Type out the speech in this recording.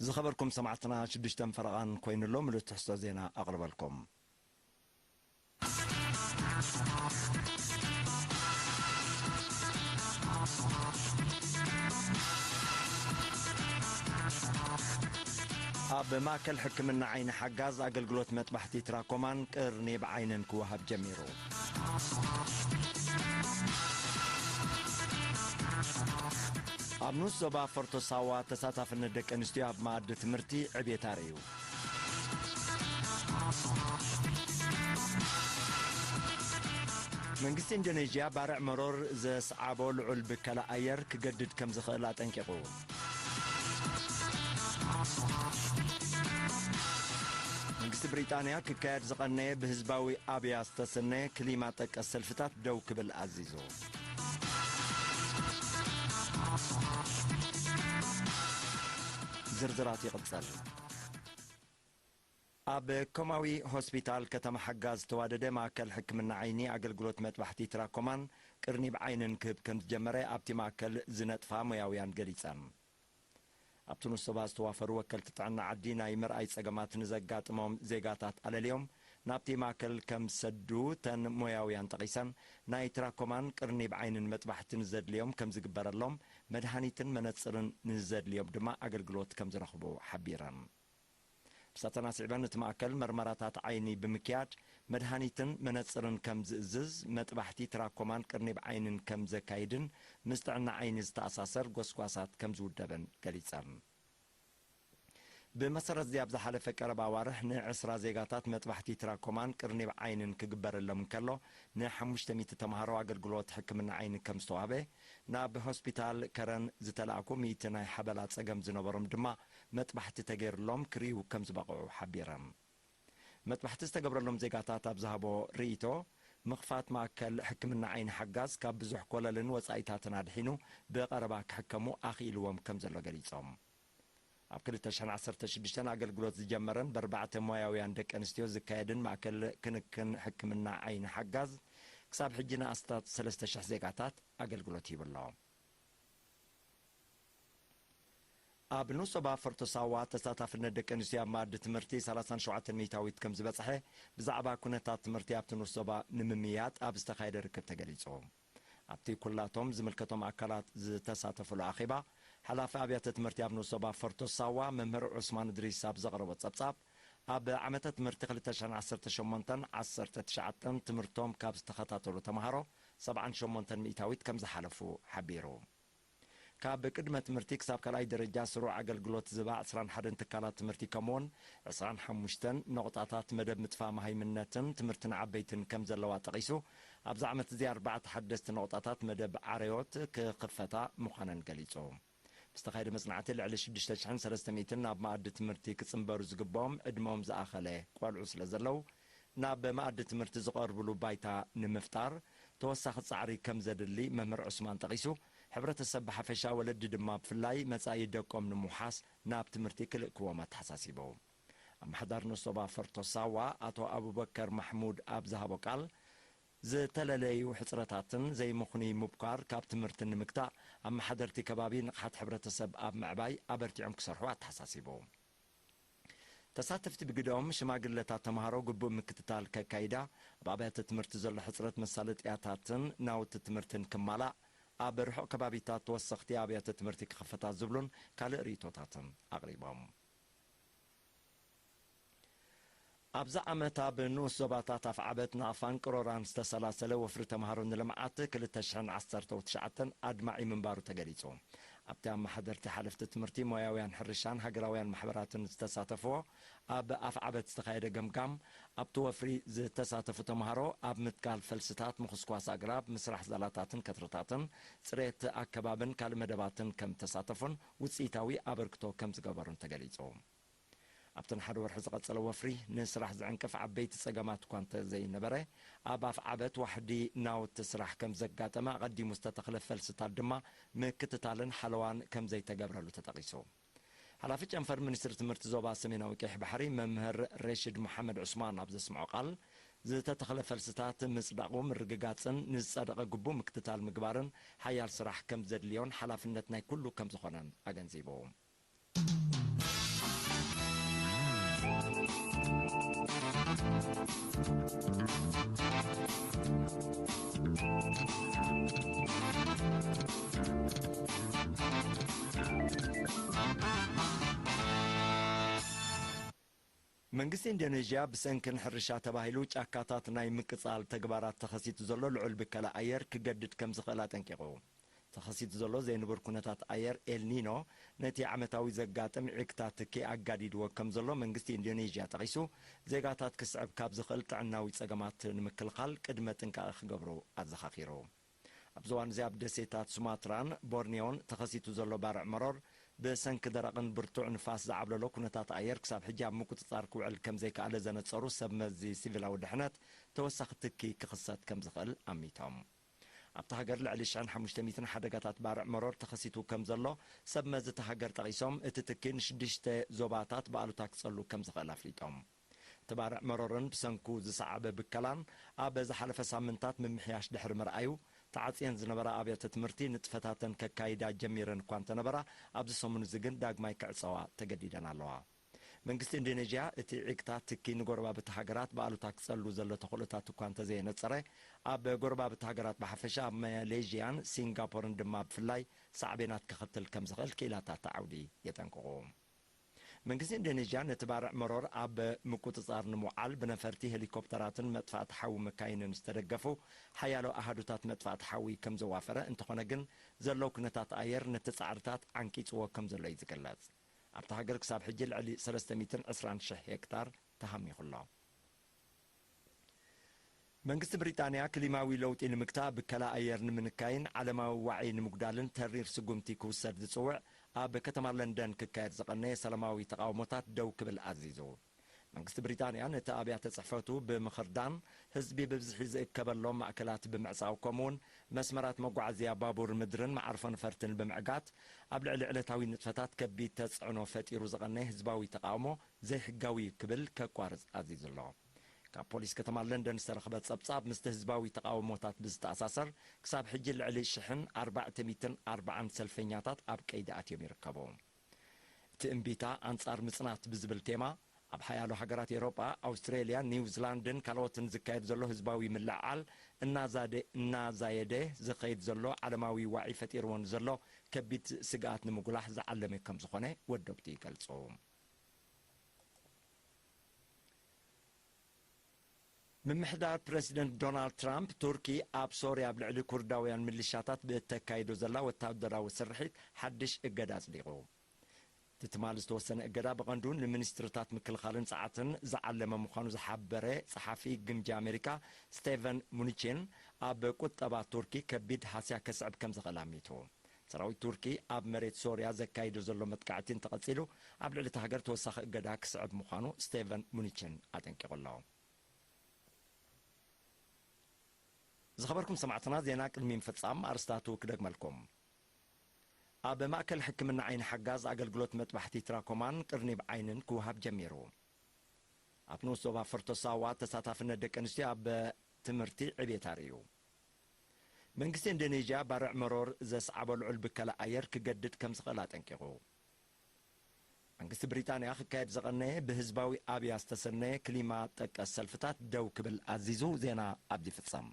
ዝኸበርኩም ሰማዕትና ሽዱሽተን ፈረቓን ኮይኑሎ ምሉእ ትሕዝቶ ዜና ኣቕርበልኩም። ኣብ ማእከል ሕክምና ዓይኒ ሓጋዝ ኣገልግሎት መጥባሕቲ ትራኮማን ቅርኒብ ዓይንን ክወሃብ ጀሚሩ። ኣብ ንኡስ ዞባ ፈርቶ ሳዋ ተሳታፍነት ደቂ ኣንስትዮ ኣብ መኣዲ ትምህርቲ ዕቤት ኣርእዩ። መንግስቲ ኢንዶኔዥያ ባርዕ መሮር ዘስዓቦ ልዑል ብከላ ኣየር ክገድድ ከም ዝኽእል ኣጠንቂቑ። መንግስቲ ብሪጣንያ ክካየድ ዝቐነየ ብህዝባዊ ኣብያ ዝተሰነየ ክሊማ ጠቀስ ሰልፍታት ደው ክብል ኣዚዙ። ዝርዝራት ይቕጽል። ኣብ ኮማዊ ሆስፒታል ከተማ ሓጋ ዝተዋደደ ማእከል ሕክምና ዓይኒ ኣገልግሎት መጥባሕቲ ትራኮማን ቅርኒብ ዓይንን ክህብ ከም ዝጀመረ ኣብቲ ማእከል ዝነጥፋ ሞያውያን ገሊጸን። ኣብቲ ንሶባ ዝተዋፈሩ ወከልቲ ጥዕና ዓዲ ናይ ምርኣይ ጸገማት ንዘጋጥሞም ዜጋታት ኣለልዮም ናብቲ ማእከል ከም ዝሰዱ ተን ሞያውያን ጠቒሰን፣ ናይ ትራኮማን ቅርኒብ ዓይንን መጥባሕቲ ንዘድልዮም ከም ዝግበረሎም፣ መድሃኒትን መነጽርን ንዘድልዮም ድማ ኣገልግሎት ከም ዝረኽቡ ሓቢረን። ብሳተን ኣስዒበን እቲ ማእከል መርመራታት ዓይኒ ብምክያድ መድሃኒትን መነጽርን ከም ዝእዝዝ፣ መጥባሕቲ ትራኮማን ቅርኒብ ዓይንን ከም ዘካይድን ምስ ጥዕና ዓይኒ ዝተኣሳሰር ጎስጓሳት ከም ዝውደብን ገሊጸን። ብመሰረት እዚ ኣብ ዝሓለፈ ቀረባ ኣዋርሕ ንዕስራ ዜጋታት መጥባሕቲ ትራኮማን ቅርኒብ ዓይንን ክግበረሎም እንከሎ፣ ንሓሙሽተ ሚእቲ ተምሃሮ ኣገልግሎት ሕክምና ዓይኒ ከም ዝተዋህበ፣ ናብ ሆስፒታል ከረን ዝተላእኩ ሚእቲ ናይ ሓበላ ጸገም ዝነበሮም ድማ መጥባሕቲ ተገይርሎም ክርእዩ ከም ዝበቕዑ ሓቢረን። መጥባሕቲ ዝተገብረሎም ዜጋታት ኣብ ዝሃቦ ርእይቶ፣ ምኽፋት ማእከል ሕክምና ዓይኒ ሓጋዝ ካብ ብዙሕ ኮለልን ወጻኢታትን ኣድሒኑ ብቐረባ ክሕከሙ ኣኽኢልዎም ከም ዘሎ ገሊጾም። ኣብ ክልተ ሽሕን ዓሰርተ ሽዱሽተን ኣገልግሎት ዝጀመረን ብኣርባዕተ ሞያውያን ደቂ ኣንስትዮ ዝካየድን ማእከል ክንክን ሕክምና ዓይኒ ሓጋዝ ክሳብ ሕጂ ንኣስታት ሰለስተ ሽሕ ዜጋታት ኣገልግሎት ሂቡ ኣሎ። ኣብ ንኡስ ዞባ ፈርቶ ሳዋ ተሳታፍነት ደቂ ኣንስትዮ ኣብ መኣዲ ትምህርቲ ሰላሳን ሸውዓተን ሚእታዊት ከም ዝበጽሐ ብዛዕባ ኩነታት ትምህርቲ ኣብቲ ንኡስ ዞባ ንምምይያጥ ኣብ ዝተኻየደ ርክብ ተገሊጹ። ኣብቲ ኩላቶም ዝምልከቶም ኣካላት ዝተሳተፉሉ ኣኼባ፣ ሓላፊ ኣብያተ ትምህርቲ ኣብ ንኡስ ዞባ ፈርቶ ሳዋ መምህር ዑስማን እድሪስ ኣብ ዘቕረቦ ጸብጻብ፣ ኣብ ዓመተ ትምህርቲ ክልተ ሽሕን ዓሰርተ ሸሞንተን ዓሰርተ ትሽዓተን ትምህርቶም ካብ ዝተኸታተሉ ተምሃሮ ሰብዓን ሸሞንተን ሚእታዊት ከም ዝሓለፉ ሓቢሩ። ካብ ቅድመ ትምህርቲ ክሳብ ካልኣይ ደረጃ ስሩዕ ኣገልግሎት ዝባ ዕስራን ሓደን ትካላት ትምህርቲ ከምኡውን ዕስራን ሓሙሽተን ነቑጣታት መደብ ምጥፋእ መሃይምነትን ትምህርቲ ንዓበይትን ከም ዘለዋ ጠቒሱ፣ ኣብዚ ዓመት እዚ ኣርባዕተ ሓደስቲ ነቑጣታት መደብ ዓረዮት ክኽፈታ ምዃነን ገሊጹ። ብዝተኻየደ መጽናዕቲ ልዕሊ ሽዱሽተ ሽሕን ሰለስተ ሚእትን ናብ መኣዲ ትምህርቲ ክጽንበሩ ዝግብኦም ዕድመኦም ዝኣኸለ ቆልዑ ስለ ዘለዉ፣ ናብ መኣዲ ትምህርቲ ዝቐርብሉ ባይታ ንምፍጣር ተወሳኺ ጻዕሪ ከም ዘድሊ መምህር ዑስማን ጠቒሱ፣ ሕብረተሰብ ብሓፈሻ ወለዲ ድማ ብፍላይ መጻኢ ደቆም ንምውሓስ ናብ ትምህርቲ ክልእክዎም ኣተሓሳሲቡ። ኣመሓዳሪ ንሶባ ፈርቶ ሳዋ ኣቶ ኣቡበከር ማሕሙድ ኣብ ዝሃቦ ቃል፣ ዝተለለዩ ሕጽረታትን ዘይምኽኑይ ምብኳር ካብ ትምህርቲ ንምግታእ፣ ኣመሓደርቲ ከባቢ ንቕሓት ሕብረተሰብ ኣብ ምዕባይ ኣበርቲዖም ክሰርሑ ኣተሓሳሲቡ። ተሳተፍቲ ብግደኦም፣ ሽማግለታት ተምሃሮ ግቡእ ምክትታል ከካይዳ፣ ኣብ ኣብያተ ትምህርቲ ዘሎ ሕጽረት መሳለጥያታትን ናውቲ ትምህርትን ክማላእ፣ ኣብ ርሑቕ ከባቢታት ተወሰኽቲ ኣብያተ ትምህርቲ ክኽፈታ ዝብሉን ካልእ ርእይቶታትን ኣቕሪቦም። ኣብዚ ዓመት ኣብ ንኡስ ዞባታት ኣፍዓበት፣ ናቕፋን ቅሮራን ዝተሰላሰለ ወፍሪ ተምሃሮ ንልምዓት ክልተ ሽሕን ዓሰርተ ትሽዓተን ኣድማዒ ምንባሩ ተገሊጹ። ኣብቲ ኣመሓደርቲ፣ ሓለፍቲ ትምህርቲ፣ ሞያውያን ሕርሻን ሃገራውያን ማሕበራትን ዝተሳተፍዎ ኣብ ኣፍዓበት ዝተኻየደ ገምጋም፣ ኣብቲ ወፍሪ ዝተሳተፉ ተምሃሮ ኣብ ምትካል ፈልስታት፣ ምኹስኳስ ኣግራብ፣ ምስራሕ ዛላታትን ከትርታትን፣ ጽሬት ኣከባብን ካልእ መደባትን ከም ተሳተፉን ውጽኢታዊ ኣበርክቶ ከም ዝገበሩን ተገሊጹ። ኣብቲ ንሓደ ወርሒ ዝቐጸለ ወፍሪ፣ ንስራሕ ዝዕንቅፍ ዓበይቲ ጸገማት እኳ እንተ ዘይነበረ፣ ኣብ ኣፍዓበት ዋሕዲ ናውቲ ስራሕ ከም ዘጋጠመ ኣቐዲሙ ዝተተኽለ ፈልስታት ድማ ምክትታልን ሓለዋን ከም ዘይተገብረሉ ተጠቒሱ። ሓላፊ ጨንፈር ሚኒስትሪ ትምህርቲ ዞባ ሰሜናዊ ቀይሕ ባሕሪ መምህር ረሽድ መሓመድ ዑስማን ኣብ ዘስምዖ ቃል፣ ዝተተኽለ ፈልስታት ምጽዳቑ ምርግጋጽን ንዝጸደቐ ግቡእ ምክትታል ምግባርን ሓያል ስራሕ ከም ዘድልዮን ሓላፍነት ናይ ኩሉ ከም ዝኾነን ኣገንዚቡ። መንግስቲ ኢንዶኔዥያ ብሰንኪ ንሕርሻ ተባሂሉ ጫካታት ናይ ምቅጻል ተግባራት ተኸሲቱ ዘሎ ልዑል ብከላ ኣየር ክገድድ ከም ዝኽእል ኣጠንቂቑ። ተኸሲቱ ዘሎ ዘይንቡር ኩነታት ኣየር ኤልኒኖ ነቲ ዓመታዊ ዘጋጥም ዕግታ ትኪ ኣጋዲድዎ ከም ዘሎ መንግስቲ ኢንዶኔዥያ ጠቒሱ፣ ዜጋታት ክስዕብ ካብ ዝኽእል ጥዕናዊ ጸገማት ንምክልኻል ቅድመ ጥንቃቐ ክገብሩ ኣዘኻኺሩ። ኣብዚ እዋን እዚ ኣብ ደሴታት ሱማትራን ቦርኒዮን ተኸሲቱ ዘሎ ባርዕ መሮር ብሰንኪ ደረቕን ብርቱዕ ንፋስ ዝዓብለሎ ኩነታት ኣየር ክሳብ ሕጂ ኣብ ምቁጽጻር ክውዕል ከም ዘይከኣለ ዘነጸሩ ሰብ መዚ ሲቪላዊ ድሕነት፣ ተወሳኺ ትኪ ክኽሰት ከም ዝኽእል ኣሚቶም። ኣብታ ሃገር ልዕሊ ሽሕን ሓሙሽተ ሚእትን ሓደጋታት ባርዕ መሮር ተኸሲቱ ከም ዘሎ ሰብ መዚ እታ ሃገር ጠቒሶም፣ እቲ ትኪ ንሽዱሽተ ዞባታት ብኣሉታ ክጸሉ ከም ዝኽእል ኣፍሊጦም። እቲ ባርዕ መሮርን ብሰንኩ ዝሰዓበ ብከላን ኣብ ዝሓለፈ ሳምንታት ምምሕያሽ ድሕሪ ምርኣዩ፣ ተዓጽየን ዝነበራ ኣብያተ ትምህርቲ ንጥፈታተን ከካይዳ ጀሚረን እኳ እንተነበራ፣ ኣብዚ ሰሙን እዚ ግን ዳግማይ ክዕጸዋ ተገዲደን ኣለዋ። መንግስቲ ኢንዶኔዥያ፣ እቲ ዕግታ ትኪ ንጎረባብቲ ሃገራት ብኣሉታ ክጸሉ ዘሎ ተኽእሎታት እኳ እንተዘየነጸረ፣ ኣብ ጎረባብቲ ሃገራት ብሓፈሻ፣ ኣብ ማሌዥያን ሲንጋፖርን ድማ ብፍላይ ሳዕቤናት ከኸትል ከም ዝኽእል ክኢላታት እቲ ዓውዲ የጠንቅቑ። መንግስቲ ኢንዶኔዥያ ነቲ ባርዕ መሮር ኣብ ምቁጽጻር ንምውዓል ብነፈርቲ ሄሊኮፕተራትን መጥፋእቲ ሓዊ መካይንን ዝተደገፉ ሓያሎ ኣሃዱታት መጥፋእቲ ሓዊ ከም ዘዋፈረ፣ እንተኾነ ግን፣ ዘሎ ኩነታት ኣየር ነቲ ጻዕርታት ዓንቂጽዎ ከም ዘሎ እዩ ዝግለጽ። ኣብታ ሃገር ክሳብ ሕጂ ልዕሊ ሰለስተ ሚእትን ዕስራን ሽሕ ሄክታር ተሃሚኹ ኣሎ። መንግስቲ ብሪጣንያ ክሊማዊ ለውጢ ንምግታእ ብከላ ኣየር ንምንካይን ዓለማዊ ዋዒ ንምጉዳልን ተሪር ስጉምቲ ክውሰድ ዝጽውዕ ኣብ ከተማ ለንደን ክካየድ ዝቐነየ ሰላማዊ ተቓውሞታት ደው ክብል ኣዚዙ። መንግስቲ ብሪጣንያ ነቲ ኣብያተ ጽሕፈቱ ብምኽርዳን፣ ህዝቢ ብብዝሒ ዝእከበሎም ማእከላት ብምዕጻው፣ ከምኡውን መስመራት መጓዓዝያ ባቡር ምድርን መዓርፎ ነፈርትን ብምዕጋት፣ ኣብ ልዕሊ ዕለታዊ ንጥፈታት ከቢድ ተጽዕኖ ፈጢሩ ዝቐነየ ህዝባዊ ተቓውሞ ዘይሕጋዊ እዩ ክብል ከቋርጽ ኣዚዙ ኣሎ። ካብ ፖሊስ ከተማ ለንደን ዝተረኽበ ጸብጻብ፣ ምስቲ ህዝባዊ ተቓውሞታት ብዝተኣሳሰር፣ ክሳብ ሕጂ ልዕሊ ሽሕን ኣርባዕተ ሚእትን ኣርባዓን ሰልፈኛታት ኣብ ቀይዲ ኣትዮም ይርከቡ። እቲ እምቢታ ኣንጻር ምጽናት ብዝብል ቴማ፣ ኣብ ሓያሎ ሃገራት ኤውሮጳ፣ ኣውስትሬልያ፣ ኒውዚላንድን ካልኦትን ዝካየድ ዘሎ ህዝባዊ ምልዕዓል እናዛደ-፣ እናዛየደ ዝኸይድ ዘሎ ዓለማዊ ዋዒ ፈጢርዎ ንዘሎ ከቢድ ስግኣት ንምጉላሕ ዝዓለመ ከም ዝኾነ ወደብቱ ይገልጹ። ምምሕዳር ፕረሲደንት ዶናልድ ትራምፕ፣ ቱርኪ ኣብ ሶርያ ኣብ ልዕሊ ኩርዳውያን ሚሊሻታት ብእተካይዶ ዘላ ወታደራዊ ስርሒት ሓድሽ እገዳ ኣጽዲቑ። እቲ ትማሊ ዝተወሰነ እገዳ ብቐንዱ ንሚኒስትርታት ምክልኻልን ጸዓትን ዝዓለመ ምዃኑ ዝሓበረ ጸሓፊ ግምጃ ኣሜሪካ ስቴቨን ሙኒቺን፣ ኣብ ቁጠባ ቱርኪ ከቢድ ሃስያ ከስዕብ ከም ዝኽእል ኣሚቱ። ሰራዊት ቱርኪ ኣብ መሬት ሶርያ ዘካይዶ ዘሎ መጥቃዕቲ እንተቐጺሉ፣ ኣብ ልዕሊ እታ ሃገር ተወሳኺ እገዳ ክስዕብ ምዃኑ ስቴቨን ሙኒችን ኣጠንቂቑ ኣሎ። ዝኸበርኩም ሰማዕትና፣ ዜና ቅድሚ ምፍጻም ኣርስታቱ ክደግመልኩም። ኣብ ማእከል ሕክምና ዓይኒ ሓጋዝ ኣገልግሎት መጥባሕቲ ትራኮማን ቅርኒብ ዓይንን ክወሃብ ጀሚሩ። ኣብ ንኡስ ዞባ ፈርቶ ሳዋ ተሳታፍነት ደቂ ኣንስትዮ ኣብ ትምህርቲ ዕቤት ኣርእዩ። መንግስቲ ኢንዶኔዥያ ባርዕ መሮር ዘስዓቦ ልዑል ብከላ ኣየር ክገድድ ከም ዝኽእል ኣጠንቂቑ። መንግስቲ ብሪጣንያ ክካየድ ዝቐነየ ብህዝባዊ ኣብያ ዝተሰነየ ክሊማ ጠቀስ ሰልፍታት ደው ክብል ኣዚዙ። ዜና ኣብዚ ይፍጸም።